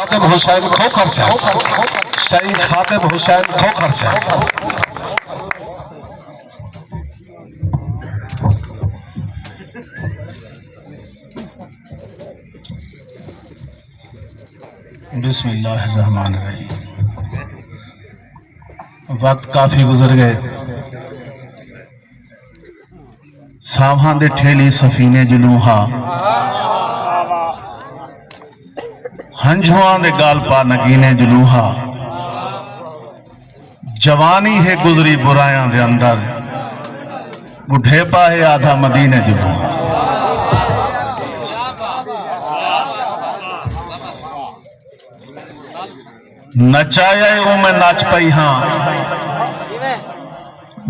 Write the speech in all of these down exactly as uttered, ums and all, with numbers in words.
خادم حسین کھوکھر صاحب، سائیں خادم حسین کھوکھر صاحب۔ بسم اللہ الرحمن الرحیم۔ وقت کافی گزر ڳئے۔ ساواں دے ٹھیلی سفینے جلوں ہا، ہنجھواں دے ڳال پا نگینے جلوں ہا۔ جوانی ہے گزری برایاں دے اندر، ٻڈھیپا ہے آدھا مدینے جلوں ہا۔ نچایا اے او میں نچ پئی ہاں،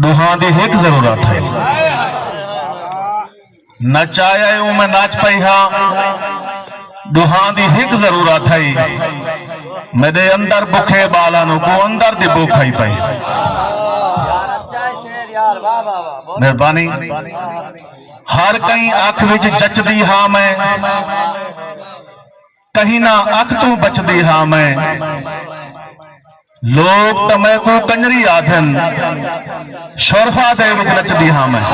ݙوہاں دی ہک ضرورت ہئی۔ نچایا اے او میں نچ پئی ہاں، ݙوہاں دی ہک ضرورت ہئی۔ میݙے اندر بکھے ٻالاں نوں کوں اندر دی بکھ ہئی پئی۔ مہربانی۔ ہر کہیں اکھ وچ جچدی ہاں میں، کہیں نہ اکھ توں بچدی ہاں میں۔ لوک تاں میکوں کنجری آدھن، شرفا دے وچ نچدی ہاں میں۔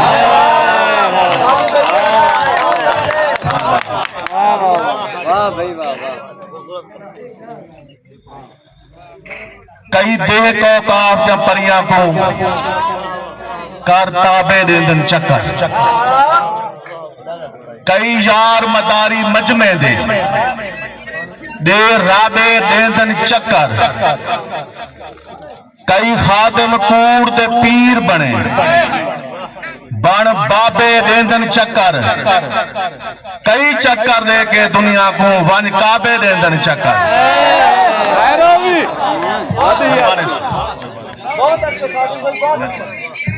کئی دیہہ کوکاف دیاں پریاں کوں کر تابے ݙیندن چکر، کئی یار مداری مجمع دے ݙے رابے ݙیندن چکر، کئی خادم کوڑ دے پیر بݨے بݨ بابے ݙیندن چکر، کئی چکر ݙے کے دنیا کوں ونڄ کعبے ݙیندن چکر۔ بہت اچھا سادھو بھائی، بہت اچھا۔